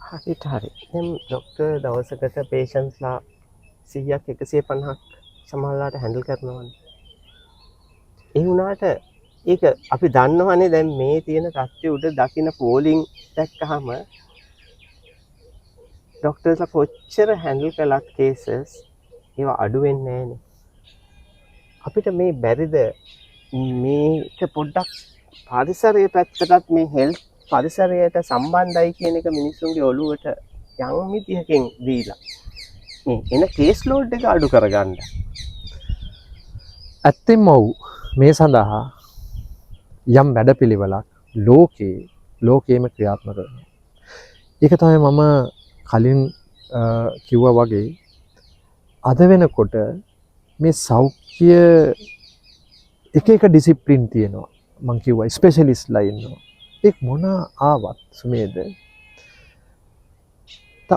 හරිට හරි. දැන් ඩොක්ටර් දවසකට පේෂන්ට්ස්ලා 100ක් 150ක් සමහරලාට හැන්ඩල් කරනවනේ. ඒ වුණාට ඒක අපි දන්නවනේ, දැන් මේ තියෙන තත්ත්වය උඩ දකින පෝලිං දැක්කහම ඩොක්ටර්ස්ලා කොච්චර හැන්ඩල් කළත් කේසස් ඒවා අඩු වෙන්නේ නෑනේ. අපිට මේ බැරිද මේක පොඩ්ඩක් පරිසරය පැත්තටත්, මේ හෙල්ත් පරිසරයට සම්බන්ධයි කියන එක මිනිස්සුන්ගේ ඔළුවට යම් විදිහකින් දීලා මේ එන කේස් ලෝඩ් එක අඩු කරගන්න? ඇත්තෙන්ම ඔව්, මේ සඳහා යම් වැඩපිළිවෙලක් ලෝකයේම ක්‍රියාත්මක කරනවා. ඒක තමයි මම කලින් කිව්වා වගේ, අද වෙනකොට මේ සෞඛ්‍ය එක එක ඩිසිප්ලින් තියෙනවා. මං කිව්වා ස්පෙෂලිස්ට්ලා ඉන්නවා. ඒ මොන ආවත් සුමේද,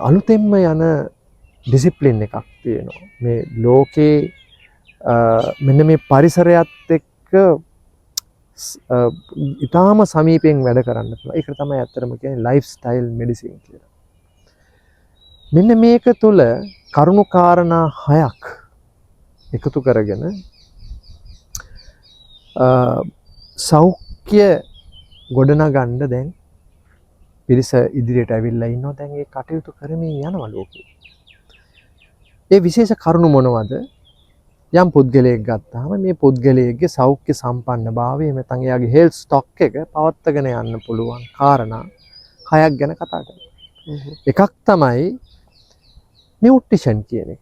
අලුතෙන්ම යන ඩිසිප්ලින් එකක් තියෙනවා. මේ ලෝකේ මෙන්න මේ පරිසරයත් එක්ක ඉතාම සමීපයෙන් වැඩ කරන්න පුළුවන්. ඒකට තමයි ඇත්තටම කියන්නේ ලයිෆ් ස්ටයිල් මෙඩිසින් කියලා. මෙන්න මේක තුළ කරුණු කාරණා හයක් එකතු කරගෙන සෞඛ්‍ය ගොඩනගන්න දැන් පිරිස ඉදිරියට ඇවිල්ලා ඉන්නවා. දැන් ඒ කටයුතු කරමින් යනවා ලෝකේ. ඒ විශේෂ කරුණු මොනවද? යම් පුද්ගලයෙක් ගත්තාම මේ පුද්ගලයෙක්ගේ සෞඛ්‍ය සම්පන්න භාවය, නැත්නම් එයාගේ හෙල්ත් ස්ටොක් එක පවත්වාගෙන යන්න පුළුවන් කාරණා හයක් ගැන කතා කරනවා. එකක් තමයි නියුට්‍රිෂන් කියන එක.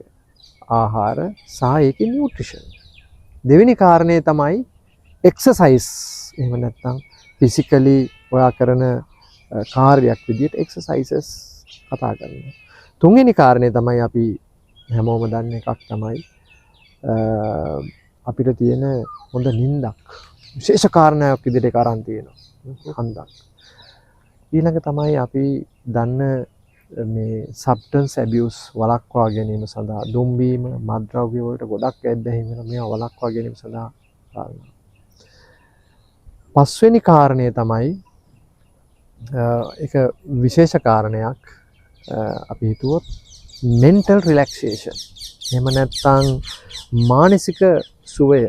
ආහාර සහ ඒකේ නියුට්‍රිෂන්. දෙවෙනි කාරණය තමයි එක්සර්සයිස්. එහෙම නැත්නම් ෆිසිකලි ඔයා කරන කාර්යයක් විදිහට එක්සර්සයිසස් කතා කරනවා. තුන්වෙනි කාරණය තමයි අපි හැමෝම දන්න එකක් තමයි අපිට තියෙන හොඳ නින්දක්. විශේෂ කාරණයක් විදිහට ඒක අරන් තියෙනවා. හන්දක්. ඊළඟ තමයි අපි දන්න මේ සබ්ස්ටන්ස් ඇබියුස් වළක්වා ගැනීම සඳහා, දුම් බීම, මත්ද්‍රව්‍ය වලට ගොඩක් ඇබ්බැහි වෙන මේවා වළක්වා ගැනීම සඳහා කාරණා. පස්වෙනි කාරණය තමයි ඒක විශේෂ කාරණයක්, අපි හිතුවොත් මෙන්ටල් රිලැක්සේෂන්, එහෙම නැත්නම් මානසික සුවය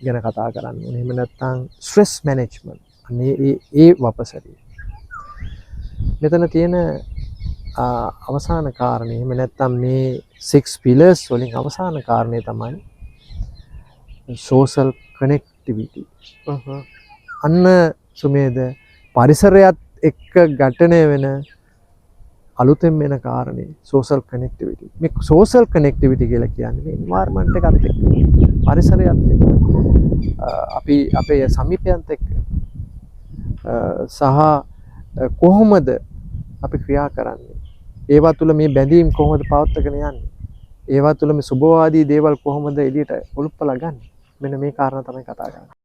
ගැන කතා කරන්න ඕනේ. එහෙම නැත්නම් ස්ට්‍රෙස් මැනේජ්මන්ට්. අනේ ඒ ඒ වපසරිය. මෙතන තියෙන අවසාන කාරණේ, එහෙම නැත්නම් මේ 6 pillars වලින් අවසාන කාරණේ තමයි සෝෂල් කනෙක්ටිවිටි. අන්න සුමේද, පරිසරයත් එක්ක ගැටණය වෙන අලුතෙන් එන කාරණේ සෝෂල් කනෙක්ටිවිටි. මේ සෝෂල් කනෙක්ටිවිටි කියලා කියන්නේ මේ එන්වයරන්මන්ට් එකත් එක්ක, පරිසරයත් එක්ක, අපි අපේ සමීපයන්ත් එක්ක සහ කොහොමද අපි ක්‍රියා කරන්නේ, ඒවා තුළ මේ බැඳීම් කොහොමද පවත්වාගෙන යන්නේ, ඒවා තුළ මේ සුබවාදී දේවල් කොහොමද එළියට ඔලුප්පලා ගන්නේ, මෙන්න මේ කාරණා තමයි කතා කරන්නේ.